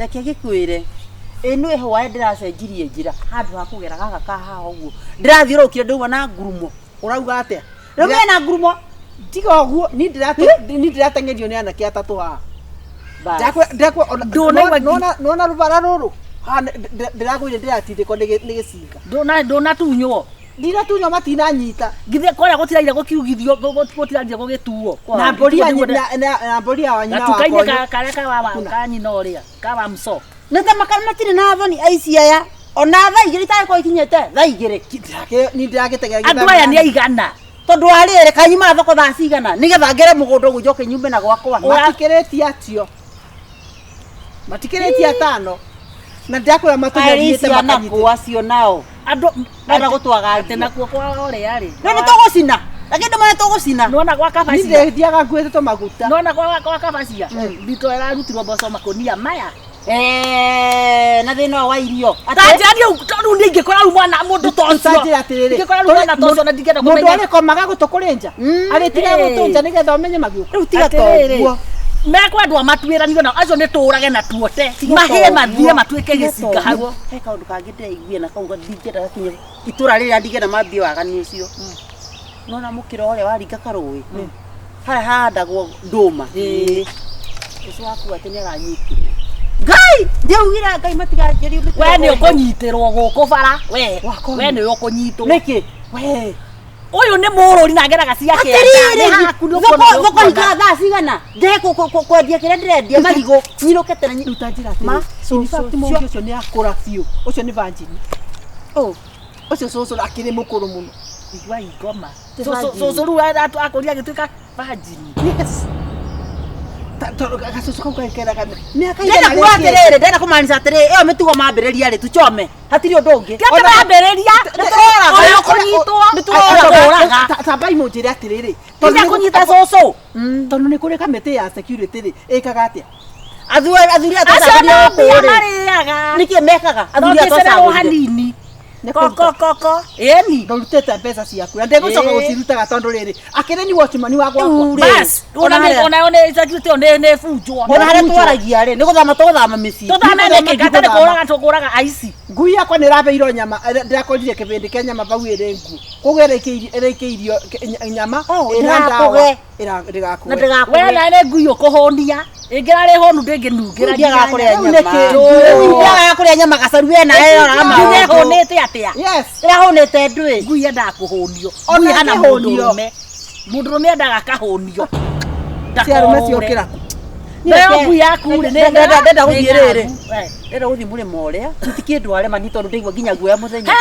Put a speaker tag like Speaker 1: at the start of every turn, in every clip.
Speaker 1: Reke ngĩkwĩre, ĩ nĩ hwaĩ ndĩracenjirie njĩra handũ ha kũgera gaka ka haha ũguo ndĩrathiũrũrũkire ndauma na ngurumo.
Speaker 2: Ũrauga atĩa?
Speaker 1: Rĩu mena ngurumo.
Speaker 2: Tiga ũguo, niĩ ndĩrateng'erio nĩ anake atatũ haha.
Speaker 1: Bas.
Speaker 3: Ndũnaigua
Speaker 2: Nona rũbara rũrũ haha ndĩragũire ndĩratindĩkwo nĩ gĩcinga.
Speaker 3: Ndũnatunywo.
Speaker 2: Ndinatunywo matinanyita.
Speaker 3: Githĩ kũrĩa gũtiraire gũkiugithio gũtiraire gũgĩtuo.
Speaker 2: Na mbũri ya na mbũri ya nyina wakwa.
Speaker 3: Gatuka-inĩ karĩa ka wa ka nyina ũrĩa ka wa mso.
Speaker 1: Nĩ ta matirĩ na thoni aici aya. Ona thaa igĩrĩ itagĩkorwo ikinyĩte thaa igĩrĩ.
Speaker 2: Niĩ ndĩragĩteng'era.
Speaker 3: Andũ aya nĩ aigana.
Speaker 1: Tondũ wa rĩrĩ kanyuma thoko thaa cigana nĩgetha ngere mũgũnda ũguo njoke nyume na gwakwa.
Speaker 2: Matikĩrĩtie atio. Matikĩrĩtie atano. Na ndĩrakwĩra matũnyariĩte
Speaker 1: makanyitĩte. Acio nao.
Speaker 3: Andũ
Speaker 1: marenda gũtwagagia.
Speaker 3: Atĩ nakuo kwa ũrĩa rĩ.
Speaker 1: Rĩu nĩ tũgũcina. Lakini ndũmene tũgũcina.
Speaker 3: Nĩwona gwa kabacia.
Speaker 2: Niĩ ndĩthiaga nguĩte tũmaguta.
Speaker 3: Nĩwona gwa kabacia. Mbito ĩrarutirwo mboco makũnia maya.
Speaker 1: Na thĩna wa irio.
Speaker 3: Ta njĩra niĩ tondũ niĩ ingĩkora rĩu mwana mũndũ ta ũcio.
Speaker 2: Ta njĩra atĩrĩrĩ.
Speaker 3: Ingĩkora rĩu mwana ta ũcio na ndingĩenda
Speaker 2: kũmenya. Mũndũ arĩkomaga gũtũ kũrĩ nja. Arĩtigaga gũtũ nja nĩgetha ũmenye magĩũka.
Speaker 1: Rĩu tiga toguo.
Speaker 3: Mekwendwo matuĩranio nao acio nĩ tũrage na tuote mahĩe mathiĩ matuĩke gĩcinga hau.
Speaker 1: He kaũndũ kangĩ ndĩraiguire na kau ndingĩenda gakinye itũra rĩrĩa ndingĩenda mambie waganu ũcio. Nona mũkĩra ũrĩa waringa karũĩ harĩa hahandagwo ndũma. Ũcio waku atĩ nĩ aranyitirwo. Ngai ndiaugire Ngai matiganjĩrie
Speaker 3: we nĩ ũkũnyitĩrwo gũkũ bara we we nĩ ũkũnyitwo.
Speaker 1: Nĩkĩ? We
Speaker 3: ũyũ nĩ mũrũri na ageraga cia
Speaker 1: kĩanda. Atĩrĩrĩ, thoko hingaga thaa cigana? Ndehe kwendia kĩrĩa ndĩrendia marigũ nyinũke tene.
Speaker 2: Rĩu ta njĩra atĩrĩ, in fact mũũngĩ ũcio nĩ akũra biũ, ũcio nĩ virgin. Ũcio cũcũ akĩrĩ mũkũrũ mũno.
Speaker 3: Igua ingoma. Cũcũ rĩu akũria agĩtuĩka virgin.
Speaker 2: Yes. Gacũcũ kau gakeraga mĩaka
Speaker 1: igana. Ndĩrenda kuga atĩrĩrĩ, ndĩrenda kũmaanisha atĩrĩrĩ, ĩyo mĩtugo mambĩrĩria rĩ, tuchome. Hatirĩ ũndũ ũngĩ.
Speaker 3: Ti atĩ mambĩrĩria, ũyũ kũnyitwo, nĩtũroraga.
Speaker 2: Tambai mũnjĩre atĩrĩrĩ,
Speaker 3: tiga kũnyita cũcũ.
Speaker 2: Tondũ nĩ kũrĩ kamĩtĩ ya security rĩ, ĩkaga atĩa?
Speaker 1: Athuri
Speaker 3: acio no mbia marĩaga.
Speaker 1: Nĩkĩ mekaga? Athuri
Speaker 3: atocagũrire hanini. Koko koko. Ĩni.
Speaker 2: Ndũrutĩte mbeca ciaku na ndĩgũcoka gũcirutaga tondũ rĩrĩ akĩrĩ ni watchman wa gwakwa.
Speaker 3: Bas, ona nĩ security ĩyo nĩ bunjwo.
Speaker 1: Ona harĩa twaragia rĩ, nĩ gũthama tũgũthama mĩciĩ.
Speaker 3: Tũthame nĩkĩ? Gatarĩ kũraga tũkũraga aici.
Speaker 2: Ngui yakwa nĩ ĩrabeirwo nyama, ndĩrakorire kĩbĩndĩ kĩa nyama bau ĩrĩ nguo. Koguo ĩraikĩirio nyama ĩna ndawa. Ndĩgakũge.
Speaker 3: We na nĩ ngui ũkũhũnia. Ĩngĩrarĩ hũnu ndĩngĩnungĩra.
Speaker 1: Ndiagaga kũrĩa nyama. Ndiagaga kũrĩa nyama gacaru we nawe roraga
Speaker 3: maũndũ. Ngui ĩhũnĩte atĩa?
Speaker 2: Yes.
Speaker 1: Ĩrahũnĩte ndũĩ.
Speaker 3: Ngui yendaga kũhũnio. Ngui ĩhana mũndũrũme. Mũndũrũme endaga akahũnio.
Speaker 2: Cia arũme ciokĩra kũ?
Speaker 3: Nayo ngui yaku rĩ,
Speaker 1: ndenda gũthiĩ rĩrĩ. Ndenda gũthiĩ mũrĩmo ũrĩa. Itikĩndware mani tondũ ndaigua nginya guoya mũthenya.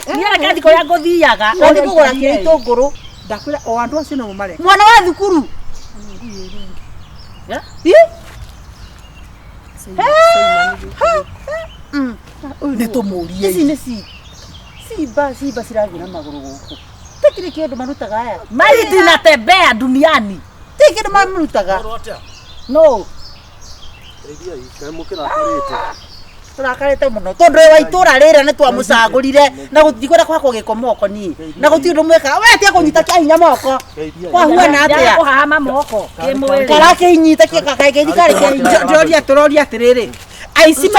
Speaker 3: Niĩ reke thiĩ kũrĩa ngũthiaga.
Speaker 1: Ũthiĩ kũgũra kĩrĩa itũngũrũ.
Speaker 2: Ndakwĩra o andũ acio no mareka.
Speaker 1: Mwana wa thukuru.
Speaker 3: Nĩ tũmũrie.
Speaker 1: Ici nĩ cimba cimba cirathiĩ na magũrũ gũkũ. Tikiri kĩndũ marutaga aya.
Speaker 3: Maiti natembea duniani.
Speaker 1: Ti kĩndũ marutaga.
Speaker 3: No.
Speaker 1: Tũrakarĩte mũno tondũ wa itũra rĩrĩa nĩ twamũcagũrire na gũtikwenda kwakwo gĩko moko niĩ na gũtirĩ ũndũ mwĩkaga we tiga kũnyita kĩa hinya moko kwahuana atĩa
Speaker 3: kũhahama moko kĩmwĩrĩ
Speaker 1: karakĩnyita kaithikari kĩa hinya.
Speaker 2: Ndĩroria tũroria atĩrĩrĩ, aici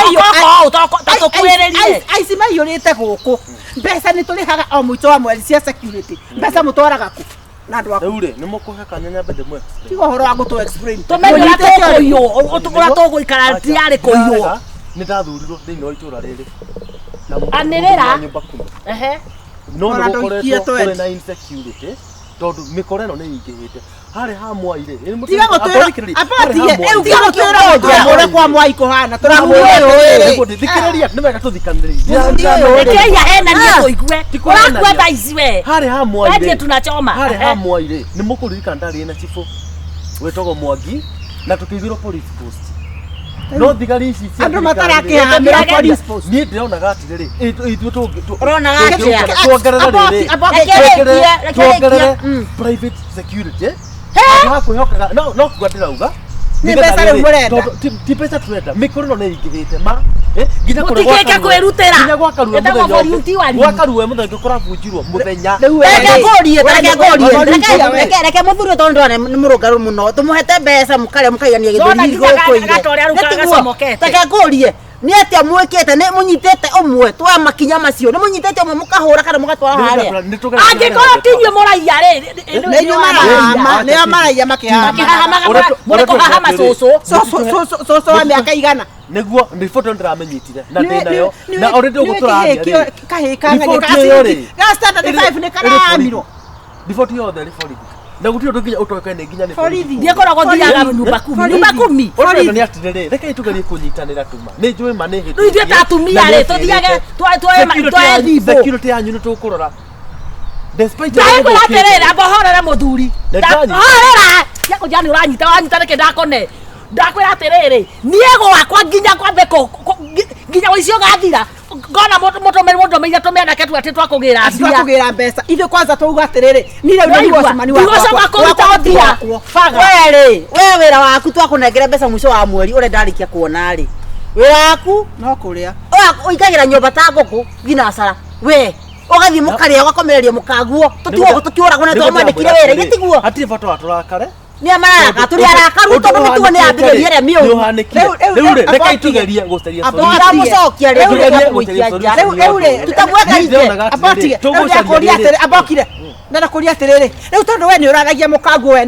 Speaker 2: aici maiyũrĩte gũkũ, mbeca nĩ tũrĩhaga o mũico wa mweri cia security, mbeca mũtwaraga kũ? Na andũ aku.
Speaker 4: Rĩu rĩ, nĩ mũkũhe kanya nyambe ndĩmũ explain.
Speaker 2: Tiga ũhoro wa gũtũ explain.
Speaker 3: Tũmenye ũrĩa tũkũiywo, ũrĩa tũgũikara tiarĩ kũiywo.
Speaker 4: Nĩ ndathurirwo thĩinĩ wa itũra rĩrĩ.
Speaker 3: Anĩrĩra.
Speaker 4: Nyũmba kumi. No nĩ gũkoretwo kũrĩ na insecurity tondũ mĩkora ĩno nĩ ĩingĩhĩte. Harĩa ha Mwai rĩ,
Speaker 2: tiga gũtwĩra tiga gũtwĩra ũrĩa kwa Mwai kũhana
Speaker 4: tũramwĩra atĩrĩrĩ. Thikĩrĩria, nĩ wega tũthikanĩrĩrie.
Speaker 3: Rekei ahenanie tũigue. Ũrakua thaa ici we.
Speaker 4: Harĩa ha Mwai rĩ,
Speaker 3: Wendie tunachoma.
Speaker 4: Harĩa ha Mwai rĩ, nĩ mũkũririkana ndarĩ na cibũ wĩtagwo Mwangi na tũkĩigĩrwo police post. No thigari ici cia
Speaker 2: andũ matarakĩhamĩra police post.
Speaker 4: Niĩ ndĩronaga atĩrĩrĩ, ithuĩ
Speaker 1: ũronaga atĩa?
Speaker 4: Tuongerere rĩrĩ, tuongerere private security. Handũ ha kwĩhokaga, no kuga ndĩrauga.
Speaker 2: Nĩ mbeca rĩu mũrenda.
Speaker 4: Ti mbeca tũrenda, mĩkora ĩno nĩ ĩingĩhĩte ma. Nginya kũrĩa
Speaker 3: Mũtikĩke kwĩrutĩra.
Speaker 4: Nginya gwa Karue
Speaker 3: Ĩtagwo
Speaker 4: mũthenya ũngĩ.
Speaker 3: volunteering.
Speaker 4: Gwa Karue mũthenya ũngĩ kũrabunjirwo mũthenya.
Speaker 2: Rĩu we
Speaker 1: Reke
Speaker 2: rĩ,
Speaker 1: ngũrie,
Speaker 2: we
Speaker 1: reke
Speaker 2: nĩ-
Speaker 1: ngũrie,
Speaker 2: we nĩ-
Speaker 1: reke mũthuri ũyũ tondũ ndĩrona nĩ mũrũngarũ mũno tũmũhete mbeca mũkarĩa mũkaigania gĩthũri
Speaker 3: Ndona nginya
Speaker 1: gũkũ ire.
Speaker 3: gatorĩa rĩu
Speaker 1: Nĩ tiguo?
Speaker 3: gacomokete.
Speaker 1: Reke ngũrie nĩ atĩa mwĩkĩte nĩ mũnyitĩte ũmwe twa makinya macio nĩ mũnyitĩte ũmwe mũkahũra kana mũgatwara harĩa
Speaker 4: Nĩtũgeretie
Speaker 3: Angĩkorwo ti inyuĩ mũraiya rĩ,
Speaker 2: Nĩ inyuĩ marahama, nĩo maraiya makĩhama.
Speaker 3: Makĩhahamaga
Speaker 4: Ũrĩa
Speaker 3: mũrĩ kũhahama cũcũ.
Speaker 2: Cũcũ wa mĩaka igana.
Speaker 4: Nĩguo riboti ĩyo ndĩramĩnyitire na ndĩ nayo na already ũguo tũraria rĩ
Speaker 2: Kahĩĩ kang'ania
Speaker 4: Riboti ĩyo rĩ,
Speaker 2: ga standard 5 nĩ
Speaker 4: ĩrĩ
Speaker 2: karamirwo.
Speaker 4: borithi. Riboti yothe ĩrĩ borithi na gũtirĩ ũndũ nginya ũtoĩkaine nginya nĩ
Speaker 2: Borithi.
Speaker 3: Ndiĩkoragwo thiaga nyumba kumi. Nyumba kumi.
Speaker 4: Ũrĩa nĩ atĩrĩrĩ, rekei tũgerie kũnyitanĩra tuma nĩ njũĩ ma nĩ hĩtĩtie.
Speaker 3: Rĩu ithuĩ ta atumia rĩ, tũthiage twoe thimũ.
Speaker 4: Security yanyu nĩ tũkũrora despite
Speaker 3: Ndakwĩra atĩrĩrĩ, amba horera mũthuri.
Speaker 4: Nĩ ndanyita.
Speaker 3: Horera! Tiga nĩ ũranyita, wanyita nĩkĩ ndakone. Ndakwĩra atĩrĩrĩ, niĩ gwakwa nginya kwambe nginya ũici ũgathira. Ngona mũndũmĩire tũmĩanake tu atĩ twakũgĩra mbia.
Speaker 2: Twakũgĩra mbeca. Ithuĩ kwanza twauga atĩrĩrĩ, niĩ rĩu nĩ
Speaker 3: Waigua?
Speaker 2: watchman wakwa.
Speaker 3: Ndigũcoka kũruta
Speaker 2: Wakwa ti
Speaker 3: mbia.
Speaker 2: wakwa.
Speaker 3: Baga.
Speaker 1: We rĩ, we wĩra waku twakũnengera mbeca mũico wa mweri ũrĩa ndarĩkia kuona rĩ wĩra waku
Speaker 2: No kũrĩa.
Speaker 1: ũikagĩra nyũmba ta ngũkũ thinacara we ũgathiĩ mũkarĩa ũgakomereria mũkaguo tũtiũragwo nĩ twamwandĩkire wĩra ithe tiguo
Speaker 4: Hatirĩ bata wa tũrakare.
Speaker 1: nĩ mararaka tũrĩ arakaru tondũ mĩtugo nĩ yambĩrĩria ĩrĩa mĩũru
Speaker 4: Nĩũhanĩkire.
Speaker 2: Rĩu-
Speaker 4: Rĩu rĩ,
Speaker 2: rĩu,
Speaker 4: rekei tũgerie gũcaria
Speaker 2: Abo-
Speaker 4: solution.
Speaker 1: tũramũcokia rĩ
Speaker 4: Tũgerie
Speaker 1: kũmũikia
Speaker 4: gũcaria
Speaker 1: nja
Speaker 4: solution
Speaker 2: Rĩu- rĩu rĩ,
Speaker 1: tũtamweka
Speaker 4: Niĩ
Speaker 1: nje.
Speaker 4: ndĩronaga atĩrĩrĩ,
Speaker 2: Abokire. Rĩu
Speaker 4: tũgũcaria
Speaker 2: ndakũria
Speaker 4: rĩrĩ.
Speaker 2: atĩrĩ, abokire. Ndakũria atĩrĩrĩ, rĩu tondũ we nĩ ũraragia mũkaguo we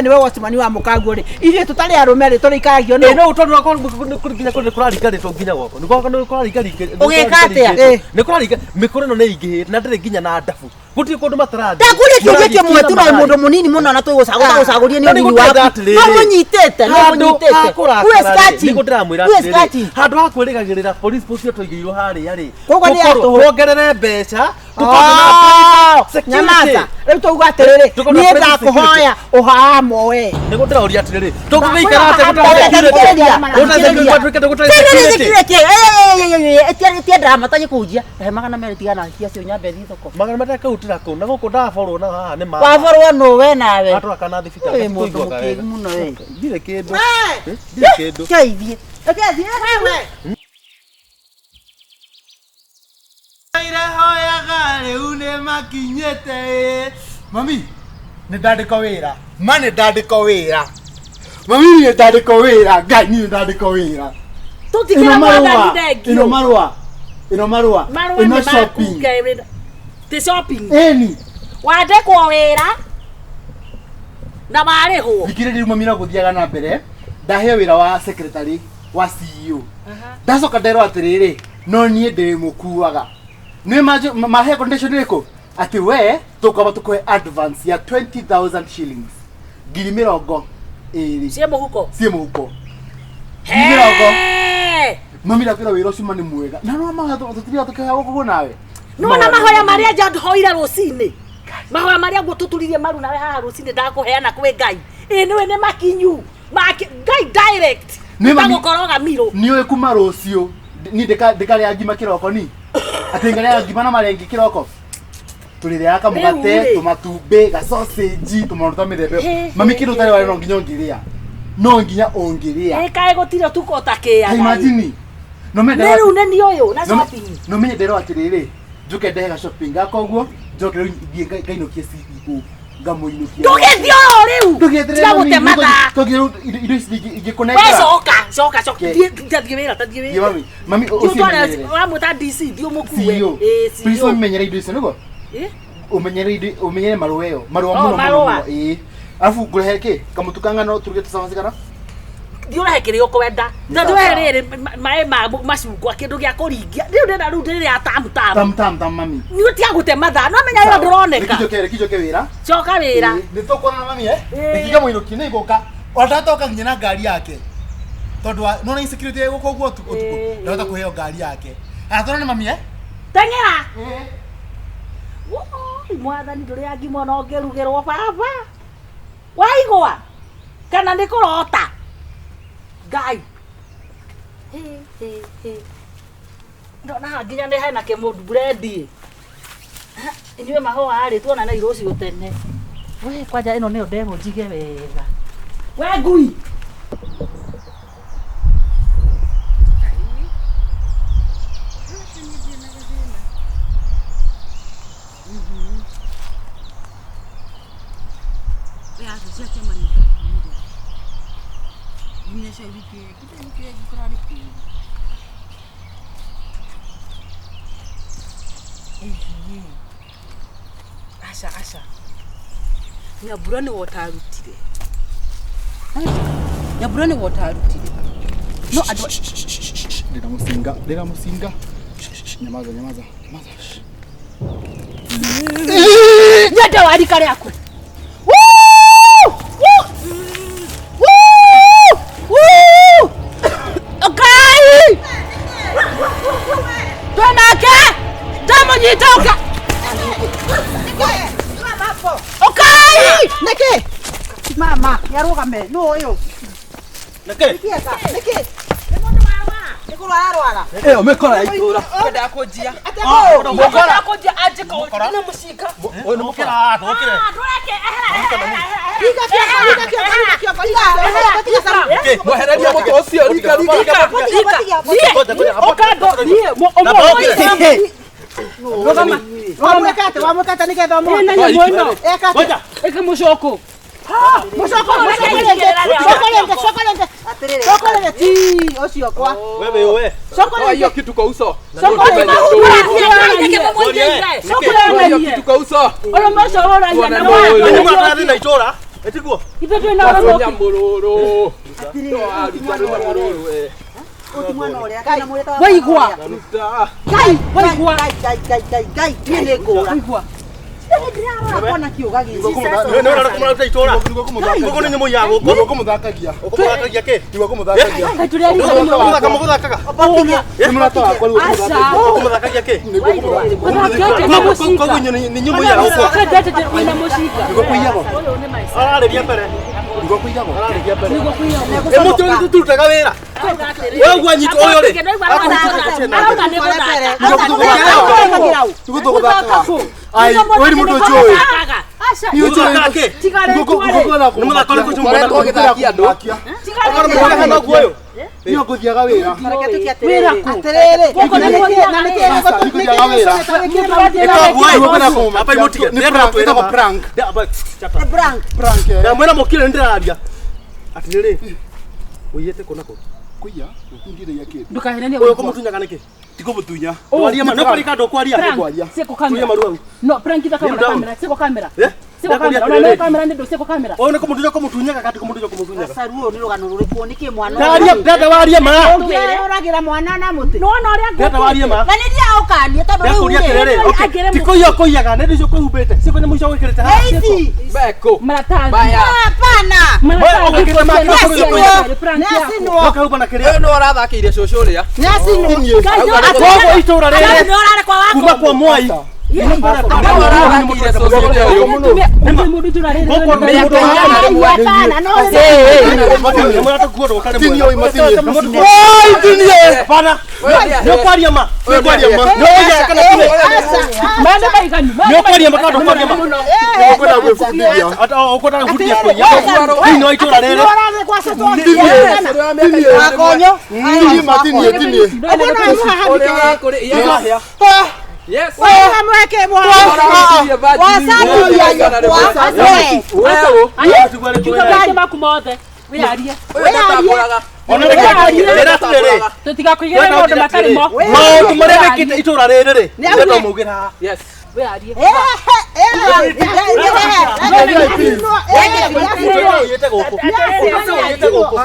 Speaker 2: nĩwe watchman wa mũkaguo rĩ, ithuĩ tũtarĩ arũme rĩ tũrĩikaragio
Speaker 4: Ĩ,
Speaker 2: nũ?
Speaker 4: no tondũ akorwo nginya kũrĩ kũraringarĩtwo nginya gwakwa nĩ gwakwa nĩ kũraringaringĩtwo
Speaker 1: Ũgĩka atĩa?
Speaker 2: Ĩ.
Speaker 4: nĩ kũraringa mĩkũrũ ĩno nĩ ĩingĩhĩte na ndĩrĩ nginya na ndabu gũtirĩ kũndũ matarathiĩ
Speaker 1: ndakũria kĩũria
Speaker 4: Mũrathiĩ
Speaker 1: kĩmwe tu
Speaker 4: kila
Speaker 1: no mũndũ
Speaker 4: mahali.
Speaker 1: mũnini mũno na tũgũcagũria nĩ
Speaker 4: Na nĩ
Speaker 1: ũnini
Speaker 4: gũtenda
Speaker 1: waku
Speaker 4: atĩrĩrĩ.
Speaker 1: no mũnyitĩte no
Speaker 4: Handũ
Speaker 1: mũnyitĩte
Speaker 4: ha
Speaker 1: Who is
Speaker 4: kũrakara rĩ,
Speaker 1: catching?
Speaker 4: nĩguo ndĩramwĩra
Speaker 1: Who is
Speaker 4: atĩrĩrĩ,
Speaker 1: catching?
Speaker 4: handũ ha kwĩrĩgagĩrĩra police post ĩyo tũigĩirwo harĩa rĩ
Speaker 2: Koguo nĩ ya
Speaker 4: tũkorwo
Speaker 2: tũhũ.
Speaker 4: tuongerere mbeca tũkorwo na
Speaker 2: Oh,
Speaker 4: security.
Speaker 2: nyamaza rĩu twauga atĩrĩrĩ
Speaker 4: Tũkorwo na
Speaker 2: niĩ
Speaker 4: private
Speaker 2: ndakũhoya ũhamo we
Speaker 4: nĩguo ndĩraũria atĩrĩrĩ tũngĩgĩikara atĩa gũtarĩ
Speaker 1: Thikĩrĩria,
Speaker 4: security? Gũtarĩ security, gũtarĩ gũtarĩ security.
Speaker 1: tia drama tagĩkũnjia he 200 tigana cia cio nyambe thiĩ thoko
Speaker 4: Magana matarĩ kau kũu na gũkũ ndaborwo na haha nĩ ma
Speaker 1: waborwo nũ we nawe
Speaker 4: atwara kana thibitarĩ
Speaker 1: Wĩ mũndũ
Speaker 4: tũiguaga
Speaker 1: mũkĩgu
Speaker 4: wega.
Speaker 1: mũno we.
Speaker 4: Ndirĩ kĩndũ ndirĩ kĩndũ
Speaker 1: Keithie reke thiĩ
Speaker 5: Irehoyaga rĩu nĩ makinyĩte ĩ. Mami, nĩ ndandĩkwo wĩra. Ma nĩ ndandĩkwo wĩra. Mami nĩ ndandĩkwo wĩra. Ngai nĩ ndandĩkwo wĩra.
Speaker 3: Tũtikĩra
Speaker 5: Ĩno marũa.
Speaker 3: mwathani thengio.
Speaker 5: Ĩno marũa. Ĩno marũa.
Speaker 3: Marũa
Speaker 5: Ĩno
Speaker 3: nĩ maku
Speaker 5: shopping.
Speaker 3: Ngai, ti shopping.
Speaker 5: Ĩni.
Speaker 3: Wandĩkwo wĩra na marĩhwo.
Speaker 5: Thikĩrĩria rĩu mami no gũthiaga na mbere. Ndaheo wĩra wa secretary wa CEO. Ndacoka nderwo atĩrĩrĩ, no niĩ ndĩmũkuaga. Nĩ mahe condition ĩrĩkũ? Atĩ we tũkwamba tũkũhe advance ya 20,000 shillings. 20,000.
Speaker 3: Ciĩ mũhuko.
Speaker 5: Ciĩ mũhuko. 20,000.
Speaker 3: Hey!
Speaker 5: Mami ndakwĩra wĩra ũcio ma nĩ mwega. Na no mahoya tũtiriga tũkĩhoya gũkũ nawe.
Speaker 3: Nĩwona mahoya marĩa nja hoire rũcinĩ mahoya marĩa ngũtũturirie maru nawe haha rũcinĩ ndakũheana kwĩ Ngai ĩ nĩwe nĩ makinyu Ngai direct
Speaker 5: Nĩ mami-
Speaker 3: gũkoroga mirũ
Speaker 5: Nĩ ũĩ kuma rũciũ ni ndĩkarĩa ngima kĩroko ni atĩ ngarĩa ngima na marenge kĩroko tũrĩrĩaga kamũgate
Speaker 3: Rĩu rĩ.
Speaker 5: tũmatumbĩ gacocenji tũmaũndũ ta mĩthemba ĩyo.
Speaker 3: He,
Speaker 5: Mami
Speaker 3: he,
Speaker 5: kĩndũ
Speaker 3: he,
Speaker 5: ũtarĩ warĩa no nginya ũngĩrĩa no nginya ũngĩrĩa
Speaker 3: ĩ kaĩ gũtirĩ ũtukũ ũtakĩaga
Speaker 5: Ta imagine no
Speaker 3: nĩ rĩu nĩ niĩ ũyũ na shopping
Speaker 5: no menye nderwo atĩrĩrĩ njũke ndehe ga shopping gakwa ũguo njoke rĩu thiĩ ngainũkie CEO ngamũinũkia
Speaker 3: ndũgĩthiĩ oro rĩu
Speaker 5: Ndũgĩeterere
Speaker 3: tiga
Speaker 5: mami,
Speaker 3: gũte mathaa
Speaker 5: tũgĩ rĩu indo ici
Speaker 3: we
Speaker 5: ingĩkũnengera
Speaker 3: coka coka coka
Speaker 5: Okay.
Speaker 3: thiĩ tathiĩ wĩra tathiĩ
Speaker 5: Thiĩ
Speaker 3: wĩra
Speaker 5: mami mami
Speaker 3: Thiĩ ũtware
Speaker 5: ũcimenyerere
Speaker 3: wamwĩta DC thiĩ ũmũkue
Speaker 5: CEO
Speaker 3: ĩ
Speaker 5: please
Speaker 3: CEO
Speaker 5: ũmenyere indo icio nĩguo
Speaker 3: Ĩ?
Speaker 5: ũmenyere indo ũmenyere marũa ĩyo marũa
Speaker 3: Oh,
Speaker 5: mũno mũno
Speaker 3: marũa.
Speaker 5: mũno ĩĩ arabu ngũrehe kĩ kamũtu ka ngano tũruge tũcabaci kana
Speaker 3: thiĩ ũrehe kĩrĩa ũkwenda
Speaker 5: Nĩ
Speaker 3: tondũ
Speaker 5: sawa.
Speaker 3: we rĩrĩ maĩ ma macungwa kĩndũ gĩa kũringia rĩu ndĩna rĩu ndĩrĩa tamu tamu
Speaker 5: tam tam tam mami
Speaker 3: nĩ tiga gũte mathaa no menya wĩra ndũroneka
Speaker 5: Reke njoke wĩra
Speaker 3: coka wĩra
Speaker 5: Ĩĩ, nĩ tũkuonana mami eh
Speaker 3: Ĩĩ.
Speaker 5: reke ngamũinũkie nĩ ngũka ona ndatoka nginya na ngari yake tondũ nona insecurity ĩ gũkũ ũguo ũtukũ
Speaker 3: Ĩĩ.
Speaker 5: ndahota kũheo ngari yake aya tũrone mami eh
Speaker 3: teng'era Woi, mwathani ndũrĩ ngima ona ũngĩrugĩrwo baba waigua kana nĩ kũrota ngai Hĩ, hĩ, hĩ. ndona haha nginya nĩ hena kĩmũndũ burendi inyuĩ mahũa rĩ tuonane rũciũ tene we kwanja ĩno nĩyo nderwo njige wega we ngui.
Speaker 1: Cio wiki ĩngĩ wiki ĩngĩ kũrarĩ kũũru. Aca aca. Nyambura nĩwe ũtarutire. Nyambura nĩwe ũtarutire. No andũ
Speaker 5: Ndĩna mũcinga, ndĩna mũcinga. Nyamaza, nyamaza, nyamaza.
Speaker 3: Nyende wa rika rĩaku. Ngai! Twenake! Ndamũnyita ũka! Ũkai!
Speaker 2: Nĩkĩ? Mama, nĩarũgame. Nũ ũyũ?
Speaker 4: Nĩkĩ?
Speaker 2: Nĩkĩ? Nĩkĩ? Nĩ kũrwara arwara.
Speaker 4: Ĩyo mĩkora ya itũra.
Speaker 6: Kwenda kũnjia.
Speaker 2: Atĩ
Speaker 6: Kwenda kũnjia anjĩka ũũ na mũcinga.
Speaker 4: Ũyũ nĩ mũkora, tũkĩre.
Speaker 2: Rika kĩongo, rika kĩongo, rika kĩongo, rika kĩongo, tiga saru.
Speaker 6: Mwehererie mũtĩ ũcio rika rika rika.
Speaker 3: Ũka niĩ ũmũthĩ. Rũgama.
Speaker 2: Wamwĩka atĩ, wamwĩka atĩ nĩgetha ũmũhote.
Speaker 3: Ĩna nyamũ ĩno.
Speaker 2: Eka atĩ.
Speaker 4: Ngoja.
Speaker 3: Ĩkĩ mũcũkũ.
Speaker 2: Mũcoko, mũcoko rĩngĩ, coko rĩngĩ, coko rĩngĩ. Coko rĩngĩ, ti, ũcio kwa.
Speaker 4: Wewe wewe.
Speaker 2: Coko
Speaker 6: Toa hiyo
Speaker 2: rĩngĩ.
Speaker 6: kitu kwa uso.
Speaker 3: Coko rĩngĩ. Coko
Speaker 6: Toa hiyo
Speaker 3: rĩngĩ.
Speaker 6: kitu kwa uso.
Speaker 3: Ũrĩa mũco ũragia na
Speaker 4: Nĩ
Speaker 3: mwana.
Speaker 4: mũrathiĩ na itũra. Ĩtiguo.
Speaker 3: Ithuĩ twĩna ũrũmũki.
Speaker 6: Nyamũrũrũ. Toa ruta nyamũrũrũ we.
Speaker 1: Ũti mwana ũrĩa kana mwĩtaga
Speaker 3: Waigua.
Speaker 6: Ruta.
Speaker 3: Ngai, waigua.
Speaker 1: Ngai Ngai Ngai Ngai Ngai niĩ nĩ ngũra.
Speaker 3: Waigua.
Speaker 1: Ndĩrarora kona kĩũga gĩkĩ.
Speaker 4: Nĩ ũrarora kũmũraruta itũra. Gũkũ nĩ nyamũ ya gũkũ.
Speaker 5: Nĩguo kũmũthakagia.
Speaker 4: Ũkũmũthakagia kĩ?
Speaker 5: Nĩguo kũmũthakagia.
Speaker 3: Ngai tũrĩ arika rĩmwe.
Speaker 4: Mũthaka mũgũthakaga.
Speaker 5: Nĩ mũrata wakwa nĩguo
Speaker 3: Aca.
Speaker 5: kũmũthakagia.
Speaker 4: Ũkũmũthakagia kĩ?
Speaker 5: Nĩguo kũmũthakagia.
Speaker 3: Ũthakĩte na mũcinga.
Speaker 4: Koguo nĩ nyamũ ya gũkũ.
Speaker 3: Ũthakĩte wĩna mũcinga.
Speaker 5: Nĩguo kũiyagwo.
Speaker 4: Ararĩria mbere.
Speaker 5: Nĩguo kũiyagwo.
Speaker 4: Ararĩria mbere.
Speaker 3: Nĩguo kũiyagwo.
Speaker 4: Ĩ mũtĩ ũyũ tũrutaga wĩra. Wewe ũguo anyitwo ũyũ rĩ.
Speaker 3: Arauga nĩ gũthaka.
Speaker 5: Nĩguo tũgũthakaga. Ai, we nĩ mũndũ ũnjũĩ.
Speaker 3: Aca.
Speaker 5: Nĩ ũnjũĩ.
Speaker 4: Mũthakaga kĩ?
Speaker 3: Tiga
Speaker 5: Nĩguo
Speaker 3: rĩtwa rĩ.
Speaker 4: Nĩ mũthako ũrĩkũ ũcio
Speaker 6: Ũkoretwo ũgĩthakia andũ.
Speaker 3: Tiga
Speaker 4: Okorwo mũthakaga noguo ũyũ.
Speaker 5: Niĩ ngũthiaga wĩra.
Speaker 1: Reke tuke
Speaker 3: Wĩra
Speaker 1: atĩrĩrĩ.
Speaker 3: kũ?
Speaker 2: Atĩrĩrĩ,
Speaker 3: Gũkũ nĩ
Speaker 2: na nĩkĩ- na
Speaker 3: gũthiaga
Speaker 2: nĩkĩ
Speaker 3: wĩra.
Speaker 2: nĩgũtũ-
Speaker 5: Nĩngũthiaga wĩra.
Speaker 4: Ĩkoguo
Speaker 5: Nĩguo kwenda
Speaker 4: ĩ.
Speaker 5: kũmũmakia.
Speaker 4: Apa imũtige.
Speaker 5: Nĩ prank, ĩtagwo prank.
Speaker 1: Nĩ prank.
Speaker 5: Prank, eh.
Speaker 4: Ndamwĩra mũkire nĩndĩraria. Atĩrĩrĩ. Ũiyĩte kũ na kũ?
Speaker 5: Kũiya? Ndiraiya kĩndũ.
Speaker 3: Ndũkahenanie
Speaker 4: Ũyũ
Speaker 3: waigua.
Speaker 4: kũmũtunyaga nĩkĩ?
Speaker 5: Tikũmũtunya.
Speaker 4: Waria ma, no kwarika ndũkwaria.
Speaker 3: Prank.
Speaker 5: Kwaria.
Speaker 3: Siko kamera.
Speaker 4: Tulia maru hau.
Speaker 3: No, prank ithakagwo na
Speaker 4: Kneel down.
Speaker 3: kamera. Siko kamera.
Speaker 4: Eh?
Speaker 3: Siko kamera. Ona no kamera nĩ ndũ siko kamera.
Speaker 4: Ũyũ nĩ kũmũtunya kũmũtunyaga kati kũmũtunya kũmũtunyaga.
Speaker 1: Caru ũyũ nĩ rũgano rũrĩkũ nĩkĩ mwana
Speaker 4: Ndaria ndenda warie ma.
Speaker 2: Ũragĩra mwana na mũtĩ.
Speaker 3: Nĩwona ũrĩa
Speaker 4: Ndenda warie ma.
Speaker 1: Na nĩ ndiaga ũkanie tondũ rĩu
Speaker 4: Ndakũria
Speaker 1: rĩ.
Speaker 4: atĩrĩrĩ. Okay.
Speaker 3: Angĩrĩ
Speaker 4: Ti kũiya kũiyaga nĩ icio kwĩhumbĩte. Ciĩko nyamũ icio gwĩkĩrĩte haha.
Speaker 1: Ici.
Speaker 6: Beko.
Speaker 3: Maratathi.
Speaker 6: Baya.
Speaker 1: Hapana.
Speaker 3: Maratathi.
Speaker 4: Ũgĩkĩrĩte make
Speaker 3: Nĩ prank
Speaker 2: Nĩ
Speaker 3: yaku.
Speaker 2: acinwo.
Speaker 4: Ũkahumba na kĩrĩa.
Speaker 6: Ũyũ nĩ ũrathakĩire cũcũ ũrĩa.
Speaker 2: Nĩ acinwo.
Speaker 4: Koguo itũra rĩrĩ
Speaker 3: Nĩ ũrarĩ kwa wako.
Speaker 4: kuma kwa Mwai.
Speaker 6: Nĩ ũrathakĩire cũcũ ũrĩa ũyũ.
Speaker 3: Mũndũ mũndũ itũra rĩrĩ.
Speaker 4: Gũkũ nĩ mũndũ
Speaker 2: Hapana, no
Speaker 5: Tinie ũyũ, matinie.
Speaker 4: Oi, tinie. Hapana. Nĩ ũkwaria ma.
Speaker 5: Nĩ ũkwaria ma.
Speaker 4: Nĩ ũkwaria kana tinie.
Speaker 3: Maũndũ maiganu.
Speaker 4: Nĩ ũkwaria ma kana ndũkwaria ma.
Speaker 5: Nĩguo kwenda gwĩbundithia.
Speaker 4: Ata ũkwendaga gũbundithia kũiya. Thĩinĩ wa itũra rĩrĩ.
Speaker 2: Ũrarĩ kwa cũcũ
Speaker 5: Tinie.
Speaker 1: Akonyo.
Speaker 5: Tinie ma, tinie, tinie.
Speaker 6: Ũrĩa ũrakũrĩ. Yes. Yes.
Speaker 2: Mweke mwana.
Speaker 1: Wacaria nyũkwa. We.
Speaker 6: Wewe.
Speaker 3: Kiuga maingĩ maku mothe. Wĩyarie.
Speaker 6: Ũyũ ndatambũraga.
Speaker 4: Ona rĩrĩ atĩrĩrĩ.
Speaker 3: Tũtigakũigĩre maũndũ matarĩ mo.
Speaker 4: Maũndũ marĩa mekĩte itũra rĩrĩ rĩ. Nĩ maugĩra haha.
Speaker 6: Yes.
Speaker 3: Wĩyarie.
Speaker 4: Ũiyĩte gũkũ. Ũiyĩte gũkũ.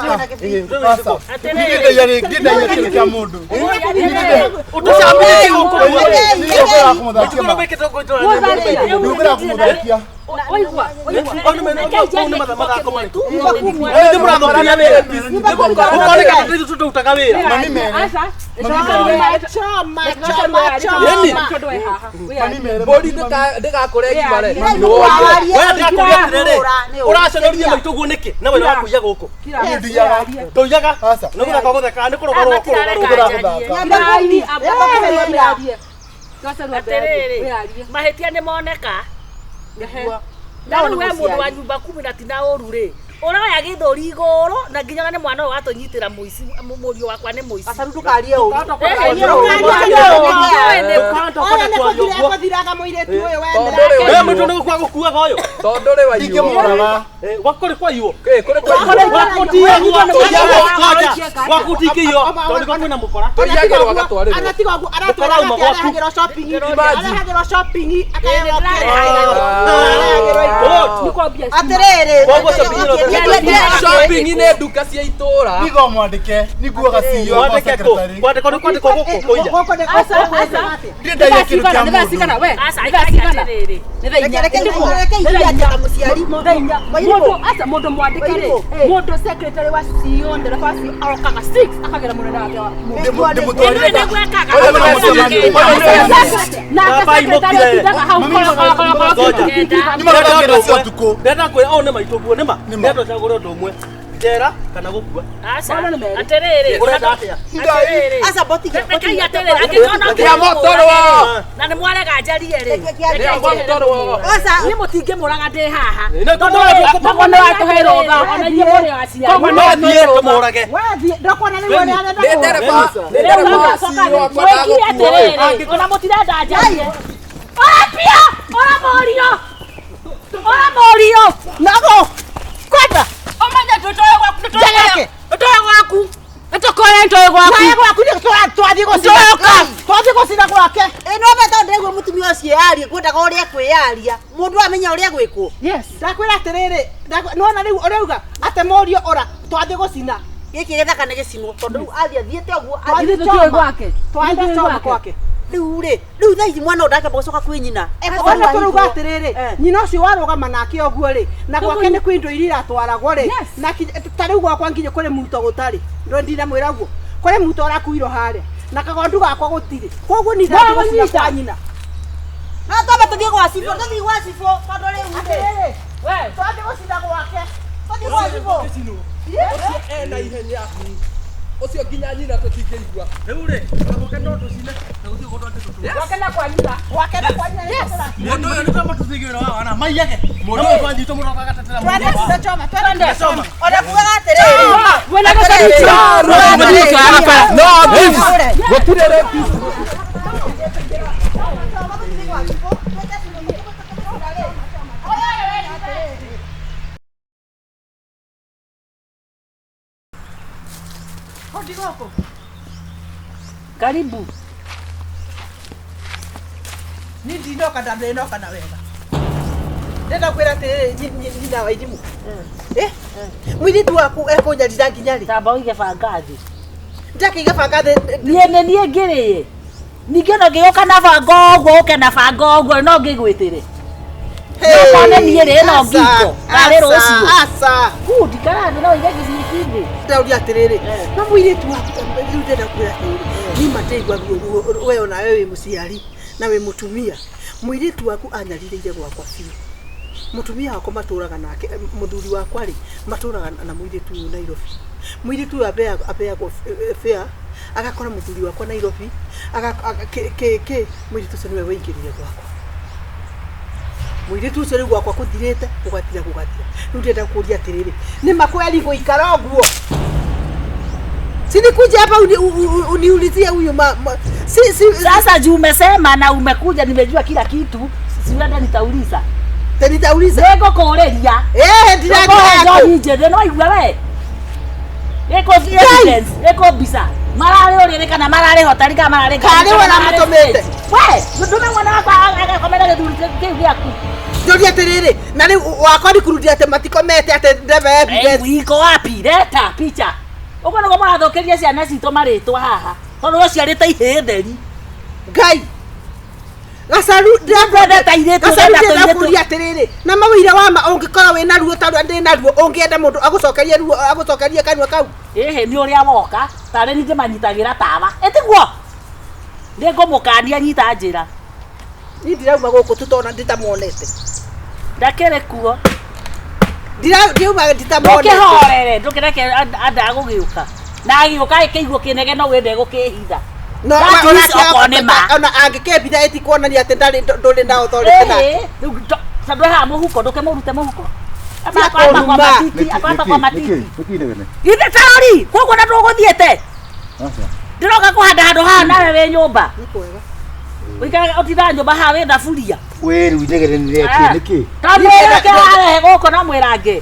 Speaker 5: Ndindaiya rĩ- ndindaiya kĩndũ kĩa mũndũ.
Speaker 4: Ũtũcambĩtie gũkũ.
Speaker 5: Nĩguo kwenda kũmũthakia ma.
Speaker 4: Wĩkĩte gũkũ itũra rĩrĩ.
Speaker 5: Nĩguo kwenda kũmũthakia.
Speaker 3: Waigua.
Speaker 4: Mathako marĩkũ? Nĩ mũrathũkiria wĩra. Ũkoneka tũthiĩ tũrutaga wĩra.
Speaker 5: Mami mere.
Speaker 3: Aca.
Speaker 2: Choma, choma, choma.
Speaker 5: Mami mere.
Speaker 6: Mbũri ndĩgakũre ngimare.
Speaker 4: Wewe ndĩrakũria atĩrĩrĩ. Ũraconoria maitũ guo nĩkĩ? Na wĩra wa kũiya gũkũ.
Speaker 5: Niĩ ndiyaga.
Speaker 4: Ndũiyaga.
Speaker 5: Aca.
Speaker 4: Nĩ gũthaka gũthaka nĩ kũrũgarũga kũrũgarũga.
Speaker 3: Atĩrĩrĩ, mahĩtia nĩ moneka. Na rĩu we mũndũ wa nyumba kumi na tina ũru rĩ, Ũroya gĩthũri igũrũ na nginya nĩ mwana ũyũ watũnyitĩra mũici, mũriũ wakwa nĩ mũici.
Speaker 1: Gacaru ndũkarie ũru.
Speaker 2: Oya nĩ kũthira ekũthiraga mũirĩtu ũyũ
Speaker 6: Tondũ
Speaker 2: wene.
Speaker 6: rĩ
Speaker 4: We
Speaker 6: waiywo.
Speaker 4: mũndũ nĩ gũkua gũkuaga ũyũ.
Speaker 6: Tondũ rĩ waiywo.
Speaker 5: Ingĩmũraga.
Speaker 4: Gwaku kũrĩ kwaiywo.
Speaker 6: Ĩ, kũrĩ kwaiywo.
Speaker 4: Gwaku tiyagwo. Gwaku tikĩiywo. Tondũ nĩkuo kwĩna mũkora.
Speaker 6: Tũiyagĩrwo agatwarĩrwo.
Speaker 2: Anatiga ũguo aratwara
Speaker 4: Mũkora uma
Speaker 2: atĩ
Speaker 4: gwaku.
Speaker 2: arehagĩrwo shopping.
Speaker 6: Imagine.
Speaker 2: Arehagĩrwo shopping akaheo arehagĩrwo indo.
Speaker 4: Good.
Speaker 1: Atĩrĩrĩ,
Speaker 4: Koguo shopping ĩno
Speaker 6: Shopping nĩ nduka cia itũra.
Speaker 5: Nigo mwandĩke, niguaga CEO wa
Speaker 4: Mwandĩke kũ?
Speaker 5: secretary.
Speaker 4: Kwandĩkwo nĩ kwandĩkwo gũkũ kũiya.
Speaker 2: Gũkũ nĩ
Speaker 5: Ndirĩ ndaiya kĩndũ kĩa mũndũ.
Speaker 3: Aca, ikara atĩrĩrĩ.
Speaker 1: Reke ithuĩ atĩ mũciari.
Speaker 7: Aca mũndũ mwandĩke rĩ, mũndũ secretary wa CEO, ndereba wa CEO arokaga 6 akagera mũnene wake wa
Speaker 5: Ndĩmũtwarire
Speaker 3: Ĩno nĩguo ekaga.
Speaker 5: Ũyũ nĩ mũcemanio.
Speaker 7: nake
Speaker 4: Baba
Speaker 7: secretary
Speaker 4: imũkire.
Speaker 7: atindaga hau koro koro koro koro
Speaker 4: Ngoja.
Speaker 5: Nĩ maragĩra cia ũtukũ.
Speaker 4: Ndenda kwĩra ũũ nĩ maitũ guo nĩ ma.
Speaker 5: Nĩ ma.
Speaker 4: Ndenda ũcagũre ũndũ ũmwe. Njera kana gũkua.
Speaker 3: Aca, atĩrĩrĩ.
Speaker 4: Ũrenda atĩa?
Speaker 3: Atĩrĩrĩ.
Speaker 1: Aca botige.
Speaker 3: Rekei atĩrĩrĩ, angĩkorwo no
Speaker 6: Nĩa motorwo.
Speaker 3: na nĩ mwarega njarie rĩ.
Speaker 6: Nĩa motorwo.
Speaker 1: Aca
Speaker 3: Niĩ mũtingĩmũraga ndĩ haha.
Speaker 4: Nĩ tũmũrage.
Speaker 7: koguo nĩ watũhe rũtha ona inyuĩ mũrĩ aciari.
Speaker 4: No thiĩ tũmũrage.
Speaker 2: Wathiĩ ndokuona rĩu ũrĩa arenda
Speaker 6: Nĩ
Speaker 2: kũũra.
Speaker 6: ndereba. Nĩ ndereba wa CEO wakwa
Speaker 3: Mwĩkire
Speaker 6: ndagũkua.
Speaker 3: atĩrĩrĩ, ona mũtirenda njarie. Ora pia, ora mũriũ. Ora mũriũ.
Speaker 2: Nago. Kwenda.
Speaker 7: Ũmenye tũtoe gwaku,
Speaker 2: Njegeke.
Speaker 7: tũtoe gwaku. Nĩtũkoe nĩtũĩ gwaku.
Speaker 2: Twae gwaku nĩ twathiĩ gũcina. Twathiĩ gũcina gwake.
Speaker 1: Ĩ no be tondũ ndĩraigua mũtumia ũcio yarie ngwendaga ũrĩa kwĩyaria. Mũndũ amenya ũrĩa gwĩkwo.
Speaker 7: Yes.
Speaker 2: Ndakwĩra atĩrĩrĩ, nĩwona rĩu ũrauga atĩ mũriũ ora twathiĩ gũcina.
Speaker 1: Gĩkĩ gĩthaka nĩ gĩcinwo tondũ rĩu athiĩ athiĩte ũguo
Speaker 2: Twathiĩ
Speaker 1: athiĩ
Speaker 7: Tũtoe gwake.
Speaker 2: Twaenda choma gwake.
Speaker 1: Rĩu rĩ, rĩu thaa ici mwana ũyũ ndakĩamba gũcoka kwĩ nyina.
Speaker 2: Ona tũrauga atĩrĩrĩ, nyina ũcio warũgama nake ũguo rĩ, na gwake nĩ kwĩ indo iria iratwaragwo rĩ, na ta rĩu gwakwa nginya kũrĩ muto gũtarĩ. Ndũ ndinamwĩra ũguo. Kũrĩ muto ũrakuirwo harĩa. Na kagondu gakwa gũtirĩ. Koguo niĩ ndathiĩ gũcina kwa nyina.
Speaker 1: No twambe tũthiĩ gwa cibũ, tũthiĩ gwa cibũ tondũ rĩu rĩ.
Speaker 2: Atĩrĩrĩ, twathiĩ gũcina gwake.
Speaker 1: Tũthiĩ gwa cibũ.
Speaker 6: Ũcio ena ihenya. Ũcio nginya nyina tũtingĩigua.
Speaker 4: Rĩu rĩ, gwake no tũcine na gũtirĩ ũndũ angĩtũtua.
Speaker 7: Gwake na kwa nyina.
Speaker 2: Gwake na kwa nyina.
Speaker 4: Mũndũ ũyũ nĩ kwamba tũthigĩrĩra wa wana maiyage. Mũndũ ũyũ twanyitwo mũndũ agatetera mũndũ.
Speaker 2: Twende gũcina choma, twende
Speaker 4: Choma.
Speaker 1: Ona kugaga atĩrĩrĩ.
Speaker 7: Wena gũcaria
Speaker 6: No thieves. Gũtirĩ rapist.
Speaker 3: Karibu.
Speaker 2: Ni ndinoka na ndinoka na wega. Ndenda kwĩra atĩrĩrĩ nyina wa irimũ. Eh? Mũirĩtu waku ekũnyarira nginya rĩ?
Speaker 3: Tamba ũige banga thĩ.
Speaker 2: Ndakĩiga banga thĩ.
Speaker 3: Niĩ nĩ niĩ ngĩrĩĩ. Ningĩ ona ngĩũka na banga ũguo ũke na banga ũguo no ngĩgwĩtĩre. Ndũkone niĩ rĩ ĩno ngingo. Karĩ rũciũ.
Speaker 2: Aca.
Speaker 3: Good, ikara thĩ no ũige gĩcici thĩ.
Speaker 2: Ndauria atĩrĩrĩ, na mũirĩtu waku rĩu ndenda kwĩra atĩrĩrĩ, niĩ ma ndĩraigua ruo we onawe wĩ mũciari na wĩ mũtumia. Mũirĩtu waku anyarirĩire gwakwa biũ. Mũtumia wakwa matũraga nake, mũthuri wakwa rĩ, matũraga na mũirĩtu ũyũ Nairobi. Mũirĩtu ũyũ abeagwo fare, agakora mũthuri wakwa Nairobi, kĩ mũirĩtu ũcio nĩwe waingĩrire gwakwa. Mũirĩtu ũcio rĩu gwakwa kũthirĩte, gũgathira gũgathira. Rĩu ndĩrenda kũria atĩrĩrĩ, nĩ ma kweri gũikara ũguo? Si nikuje hapa uniulizie huyu si
Speaker 3: Sasa juu umesema na umekuja, nimejua kila kitu, siwenda nitauliza.
Speaker 2: Nitauliza.
Speaker 3: Nĩngũkũũrĩria.
Speaker 2: Eh,
Speaker 3: Ndĩrakũhe njohi njĩthĩ, no waigua we? Ĩkũ evidence, ĩkũ mbica. Mararĩ ũrĩrĩ kana mararĩ hotari kana mararĩ
Speaker 2: Karĩ we ũramũtũmĩte?
Speaker 3: We, ndũme mwana wakwa agakomera gĩthuri kĩu gĩaku.
Speaker 2: Njũria atĩrĩrĩ, na rĩu wakwa nĩkurudia atĩ matikomete atĩ ndebe evidence.
Speaker 3: Iko wapi? Leta picha. Ũguo nĩguo mũrathũkĩria ciana citũ marĩtwa haha. Tondũ ũciarĩte ihĩĩ theri.
Speaker 2: Ngai. Gacaru
Speaker 3: Ndĩrenda airĩtu,
Speaker 2: Gacaru
Speaker 3: ndĩrenda
Speaker 2: ndĩrenda
Speaker 3: tũirĩtu.
Speaker 2: kũria atĩrĩrĩ, na mawĩira wa ma ũngĩkorwo wĩna ruo ta ũrĩa ndĩ naruo, ũngĩenda mũndũ agũcokerie ruo, agũcokerie kanua kau.
Speaker 3: Ĩhĩ nĩ ũrĩa woka, tarĩ niĩ ndĩmanyitagĩra tawa. Ĩtiguo? Nĩngũmũkania nyita njĩra.
Speaker 2: Niĩ ndirauma gũkũ tũtona nditamuonete.
Speaker 3: Ndakĩrĩ kuo.
Speaker 2: Ndirauma nditamuonete.
Speaker 3: Ndũkĩhorere, ndũkĩreke anda agũgĩũka. Na agĩũka ĩkĩigua kĩnegeno we ndegũkĩhitha.
Speaker 2: No,
Speaker 3: That is okorwo nĩ ma.
Speaker 2: ona angĩkĩmbitha ĩtikuonania atĩ ndarĩ ndũrĩ na authority nake.
Speaker 3: Ĩhĩ, rĩu tondũ haha mũhuko, ndũkĩmũrute mũhuko. Akwamba kwa matiti, akwamba kwa matiti.
Speaker 8: Nĩkĩ inegene?
Speaker 3: Ithe tarori, koguo na tũgũthiĩte.
Speaker 8: Aca.
Speaker 3: Ndĩroka kũhanda handũ haha nawe wĩ nyũmba.
Speaker 2: Nĩ kwega.
Speaker 3: Ũikaraga ũtindaga nyũmba haha wĩ thaburia.
Speaker 8: We rĩu inegene nĩ rĩakĩ nĩkĩ?
Speaker 3: Tondũ wĩra warehe gũkũ na mwĩrange.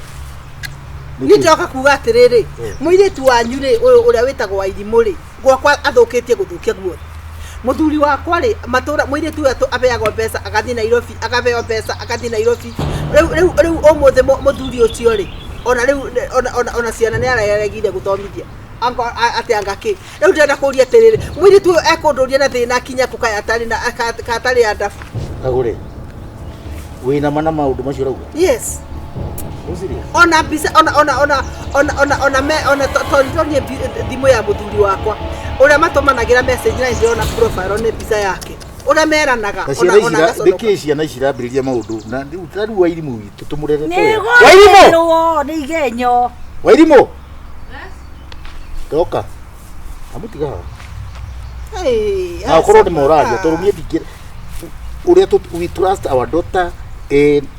Speaker 2: Niĩ ndĩroka kuga atĩrĩrĩ, mũirĩtu wanyu rĩ, ũyũ ũrĩa wĩtagwo Wairimũ rĩ, gwakwa athũkĩtie gũthũkia guothe. Mũthuri wakwa rĩ, matũra mũirĩtu ũyũ aheagwo mbeca agathiĩ Nairobi, akaheo mbeca agathiĩ Nairobi. Rĩu rĩu rĩu ũmũthĩ mũthuri ũcio rĩ, ona rĩu ona ona ona ciana nĩ araregire gũthomithia. Ango atĩ anga kĩ. Rĩu ndĩrenda kũria atĩrĩrĩ, mũirĩtu ũyũ ekũndũria na thĩna akinya kũ kaĩ atarĩ na atarĩ andabu.
Speaker 8: Kagũre. Wĩna ma na maũndũ macio ũrauga?
Speaker 2: Yes.
Speaker 8: Wĩ serious?
Speaker 2: Ona mbica ona ona ona ona ona ona me ona tonitonie thimũ ya mũthuri wakwa ũrĩa matũmanagĩra message na ndĩrona profile nĩ mbica yake ũrĩa meranaga
Speaker 8: Na
Speaker 2: ona
Speaker 8: ciana
Speaker 2: ona
Speaker 8: ici
Speaker 2: agaconoka.
Speaker 8: nĩkĩ ciana ici irambĩrĩria maũndũ na rĩu ta rĩu Wairimũ witũ tũmũrerete
Speaker 3: Nĩ
Speaker 8: wega. Wairimũ!
Speaker 3: gũthĩrwo nĩ igenyo.
Speaker 8: Wairimũ! Ndoka. Amũtiga haha.
Speaker 2: Hey,
Speaker 8: Na ũkorwo nĩ moraria tondũ niĩ ndingĩ ũrĩa we trust our daughter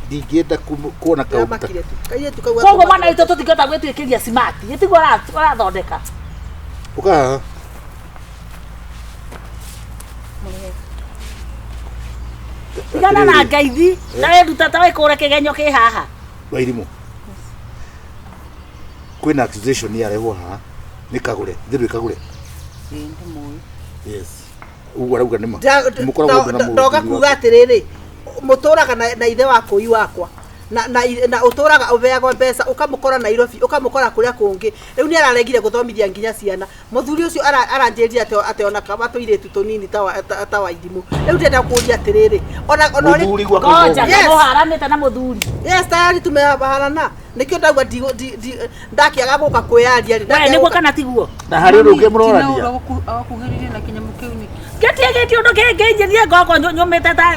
Speaker 8: ndingĩenda kuona kaũndũ ta
Speaker 2: Ndĩramakire tu kairĩtu kau
Speaker 3: Koguo mwana witũ tũtingĩhota gwĩtuĩkĩria smart. Gĩtiguo ũrathondeka.
Speaker 8: Ũka haha.
Speaker 3: Tigana na ngaithi, ta wĩruta ta wĩkũre kĩgenyo kĩ haha.
Speaker 8: Wairimũ. Kwĩna accusation yarehwo haha nĩ Kagũre, thĩ ndwĩ Kagũre.
Speaker 1: Ĩĩ ndĩmũĩ.
Speaker 8: Yes. Ũguo arauga nĩ ma. Mũkoragwo na
Speaker 2: Ndoka
Speaker 8: mũthuri
Speaker 2: kuga
Speaker 8: waku.
Speaker 2: atĩrĩrĩ, mũtũraga na ithe wa kũi wakwa na na na ũtũraga ũheagwo mbeca ũkamũkora Nairobi ũkamũkora kũrĩa kũngĩ. Rĩu nĩ araregire gũthomithia nginya ciana. Mũthuri ũcio aranjĩrire atĩ atĩ ona kaba tũirĩtu tũnini ta ta Wairimũ. Rĩu ndĩrenda kũria atĩrĩrĩ, ona ona ũrĩ-
Speaker 8: Mũthuri gwakwa
Speaker 3: Ngoja
Speaker 2: Yes.
Speaker 3: mũharanĩte na mũthuri.
Speaker 2: Yes, tayari tumehabarana. Nĩkĩo ndauga ndakĩaga gũka kwĩyaria rĩ.
Speaker 3: We nĩguo kana tiguo?
Speaker 8: Na harĩ ũndũ ũngĩ mũrorania.
Speaker 7: Awakuhĩrĩria na kĩnyamũ kĩu nĩkĩ?
Speaker 3: Gĩtirĩ gĩti ũndũ kĩngĩ niĩ ngoko nyũmĩte ta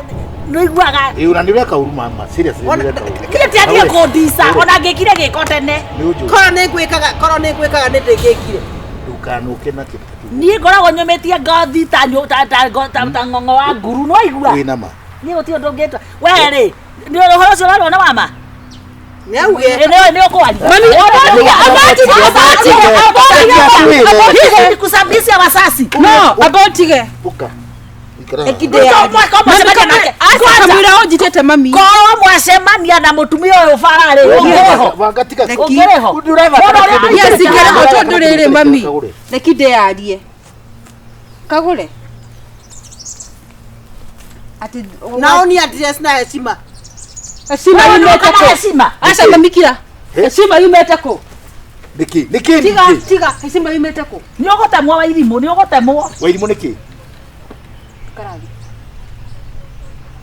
Speaker 3: nĩiguaga.
Speaker 8: Ĩĩ ona nĩ ũreka ũru mama, seriously nĩ ũreka ũru.
Speaker 3: Niĩ tiathiĩ kũndica ona ngĩkire gĩko tene.
Speaker 8: Nĩ ũnjũĩ.
Speaker 2: Korwo nĩ ngwĩkaga, korwo nĩ ngwĩkaga nĩ ndĩngĩkire.
Speaker 8: Ndũkanũke na kĩndũ ta kĩu.
Speaker 3: Niĩ ngoragwo nyũmĩtie ngothi ta ta ta ta ta ng'ong'o wa nguru nĩ waigua?
Speaker 8: Wĩna ma.
Speaker 3: Niĩ gũtirĩ ũndũ ũngĩtwa. We rĩ, nĩ ũhoro ũcio ũrarwo nĩ wa ma?
Speaker 2: Nĩ auge.
Speaker 3: Nĩ ũkwaria.
Speaker 7: Mami,
Speaker 3: Hizi kusababisha wasasi.
Speaker 7: No, amba ũtige.
Speaker 8: Ũka. Ikara haha.
Speaker 7: Kamwĩra ũnjitĩte mami.
Speaker 3: Korwo mwacemania na mũtumia ũyũ bara rĩ, ũngĩrĩho.
Speaker 8: Banga tiga.
Speaker 3: Ũngĩrĩho.
Speaker 7: Yes, ingĩrĩho tondũ rĩrĩ mami.
Speaker 8: Kagũre.
Speaker 7: Reki ndĩyarie. Kagũre. Atĩ
Speaker 2: Nao ni address na heshima.
Speaker 7: Heshima yumĩte kũ?
Speaker 3: Heshima.
Speaker 7: Aca mami kira. Heshima yumĩte kũ?
Speaker 8: Nĩkĩ? Nĩkĩ?
Speaker 7: Tiga,
Speaker 8: Nĩkĩ?
Speaker 7: tiga, heshima yumĩte kũ?
Speaker 3: Nĩ ũgũtemwo Wairimũ, nĩ ũgũtemwo.
Speaker 8: Wairimũ nĩkĩ?
Speaker 7: Ikara thĩ.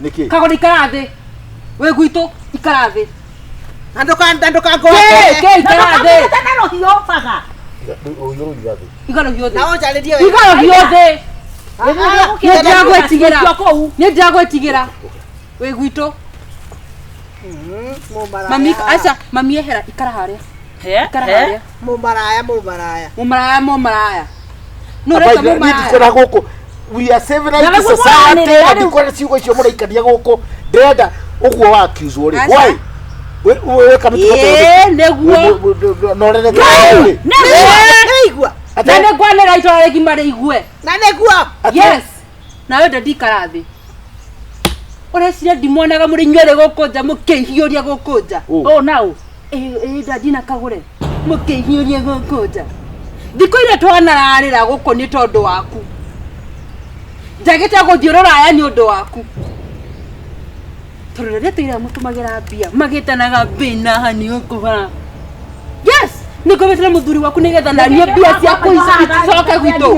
Speaker 8: Nĩkĩ?
Speaker 7: Kagũre ikara thĩ. Wĩ gwitũ ikara thĩ.
Speaker 2: Na ndũkangoe.
Speaker 7: Kĩ ikara thĩ.
Speaker 3: Na rũhiũ baga.
Speaker 8: Rũhiũ rũiga thĩ.
Speaker 7: Iga rũhiũ thĩ.
Speaker 2: Na ũnjarĩrie wega.
Speaker 7: Iga rũhiũ thĩ. Nĩ ndĩragwĩtigĩra. Nĩ ndĩragwĩtigĩra. Wĩ gwitũ. Mami, aca, mami ehera ikara harĩa. Ikara harĩa.
Speaker 2: Mũmaraya, mũmaraya.
Speaker 7: Mũmaraya, mũmaraya. Nũ ũreka
Speaker 8: Niĩ
Speaker 7: mũmaraya?
Speaker 8: ndikwenda gũkũ. We are civilized
Speaker 3: Na nĩguo
Speaker 8: society.
Speaker 3: mũranĩrĩra
Speaker 8: Na
Speaker 3: rĩu.
Speaker 8: ndikwenda ciugo icio mũraikania gũkũ. Ndĩrenda ũguo wa accuse rĩ.
Speaker 7: Aca.
Speaker 8: Why? Weka mĩtugo ta ĩyo.
Speaker 7: Ĩĩ, nĩguo.
Speaker 8: Na ũrerete rĩ.
Speaker 2: Nĩigua.
Speaker 7: Na nĩngwanĩra itũra rĩgima rĩigue.
Speaker 2: Na nĩguo.
Speaker 7: Yes. Nawe ndadi ikara thĩ. Ũreciria ndimwonaga mũrĩ inyuerĩ gũkũ nja mũkĩhiũria gũkũ nja.
Speaker 3: Ũ na ũ.
Speaker 7: Ĩĩ ndadi na Kagũre. Mũkĩhiũria gũkũ nja. Thikũ iria twanararĩra gũkũ nĩ tondũ waku. Njagĩte gũthiĩ rũraya nĩ ũndũ waku. Tondũ rĩrĩa tũira mũtũmagĩra mbia magĩtanaga mbĩ na hani gũkũ bara. Yes, nĩngomete na mũthuri waku nĩgetha naniĩ mbia ciaku icoke gwitũ.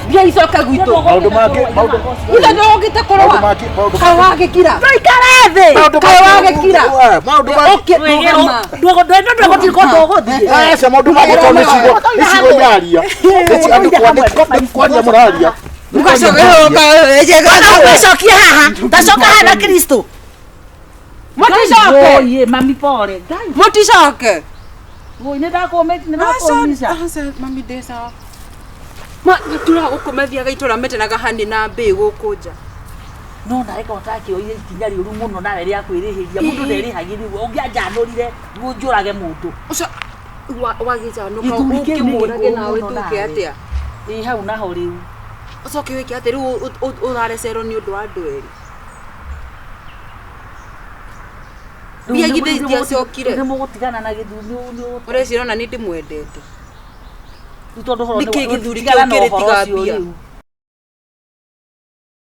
Speaker 7: Mbia icoke gwitũ.
Speaker 8: Maũndũ mangĩ, maũndũ
Speaker 7: Ithe ndũgũkĩte kũrũa.
Speaker 8: Maũndũ mangĩ, maũndũ
Speaker 7: Kaĩ wagĩkira.
Speaker 3: Tũikare thĩ.
Speaker 8: Maũndũ
Speaker 7: Kaĩ
Speaker 8: mangĩ-
Speaker 7: wagĩkira.
Speaker 8: Maũndũ mangĩ.
Speaker 7: Ũkĩ rũgama.
Speaker 3: Ndwegũthiĩ kũndũ ũgũthiĩ.
Speaker 8: Aca maũndũ mangĩ tondũ nĩ ciugo nĩ ciugo nyaria. Nĩ andũ kwaria mũraria.
Speaker 3: Ona ũgwĩcokia haha. Tacoka haha na Kristo.
Speaker 7: Mũticoke.
Speaker 3: Oye, mami pole.
Speaker 7: Mũticoke.
Speaker 3: Woi, nĩ ndakũmĩca.
Speaker 7: Mami ndĩ sawa. Matura gũkũ mathiaga itũra metanaga hani na mbĩ gũkũ nja.
Speaker 3: No nawe korwo ũtakĩoire ikinya rĩũru mũno nawe rĩa kwĩrĩhĩria, mũndũ nderĩhagĩria ũguo. Ũngĩanjanũrire nĩguo njũrage mũndũ.
Speaker 7: Ũcio wagĩcanũka
Speaker 3: Gĩthuri kĩu nĩ
Speaker 7: ũkĩmũrage
Speaker 3: gĩkũrũ
Speaker 7: nawe
Speaker 3: mũno
Speaker 7: tuke
Speaker 3: nawe.
Speaker 7: atĩa?
Speaker 3: Ĩ hau naho rĩu.
Speaker 7: Ũcoke wĩke atĩa rĩu ũrarecerwo nĩ ũndũ wa andũ erĩ?
Speaker 3: Rĩu
Speaker 7: Mbia
Speaker 3: nĩ-
Speaker 7: githĩ
Speaker 3: rĩu nĩ mũgũti-
Speaker 7: itiacokire?
Speaker 3: rĩu nĩ mũgũtigana na gĩthuri
Speaker 7: Ũreciria ona niĩ ndĩmwendete.
Speaker 3: Rĩu tondũ ũhoro
Speaker 7: Nĩkĩ
Speaker 3: nĩ-
Speaker 7: gĩthuri
Speaker 3: tigana
Speaker 7: kĩu
Speaker 3: na
Speaker 7: kĩrĩ
Speaker 3: ũhoro
Speaker 7: tiga
Speaker 3: ũcio
Speaker 7: mbia?
Speaker 3: rĩu.